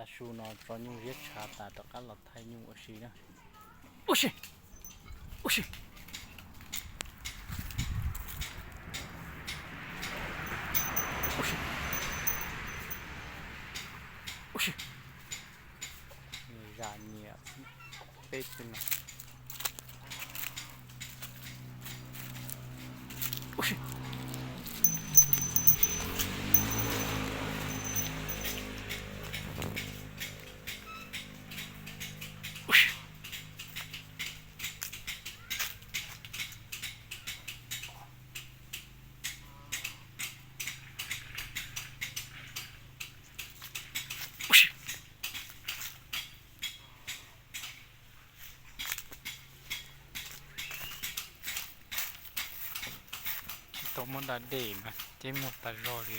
Tav su no tso nyuj ziab tshav tas rov qab los thaij nyuj ua si na. Ua si, ua si, ua si, ua si. Zam nyiam peb tug no. Ua si, ua si, ua si. Tsis tau muab da dej mas ceb muag tas zog li.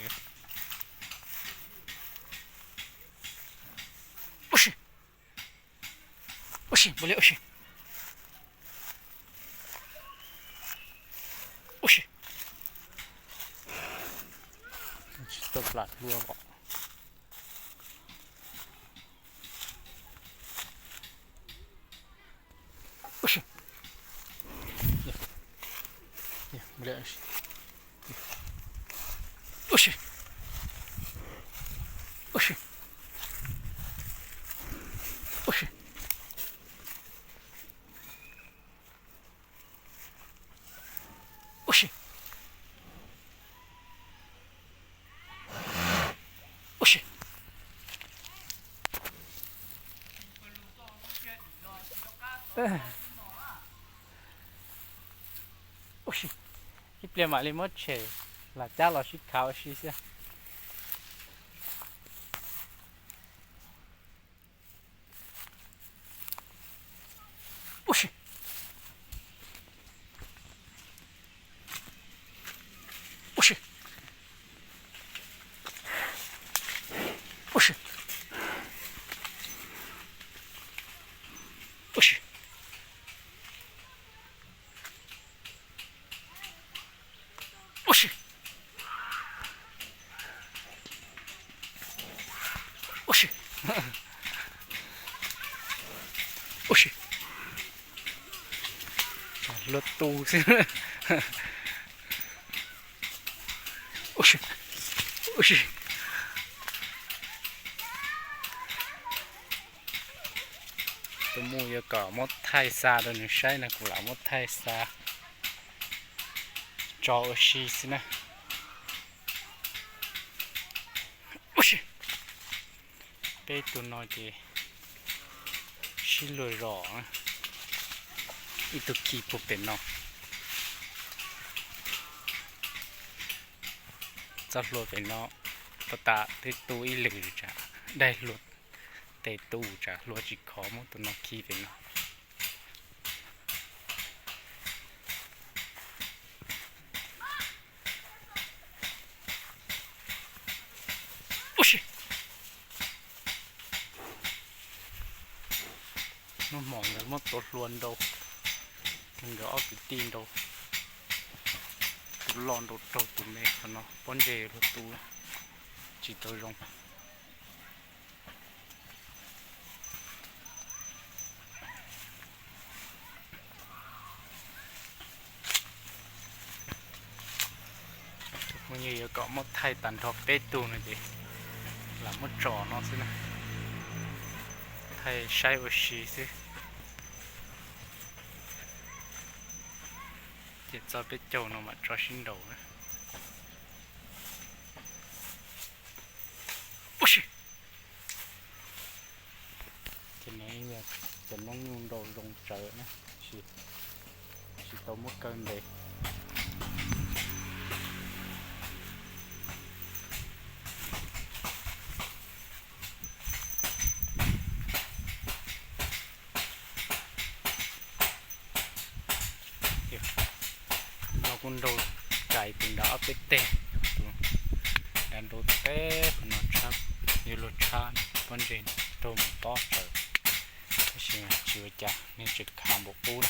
Ua si, ua si, npaum li ua si, ua si, tsis tau plam hlua os. Ua si, ua si, ua si, ua si, ua si, ua si. Ua si, ib pliag mam li muab tshem lam cab los sib khav ua si xwb. Ua si, ua si, ua si, ua si, ua si, ua si, ua si, luag tu xwb. Ua si, ua si. Tus mus yuav kom muab thaij xa rau nws saib no, kuv lam muab thaij xa tso ua si xwb na. Ua si, peb tug no ces sib luag zos, ib tug khi puag pem no. Txoj hlua pem no, pov tas twb tu ib lwm tsam daig hlua tes tu tsam hlua tsis khov muab tus no khi pem no. Ua si, hnub hmo nkawd muab tua hlua nrau, nkawd ob kwv tij nrau, tus loj nrau raug tus me, qhov no pob ntseg luag tu tsis tau zoo. Tus phooj ywg yuav kom muab thaij tag nrho peb tug no ces lam muab tso no xwb na, thaij saib ua si xwb. Ces txog peb caug no mam tso sib nraus na. Ua si, ces no yog cov noob nyuj nrau zoo tsawv na, tsis tau muab kaw ntev. No kuj nrau kais tus nrad ob peb teg, tus nrad nrau teb qhov no tshab, yuav luag tshab pob ntseg raug mus tob tsawv, tab sis tsis ua cas, nej tseem khav npaum qub na.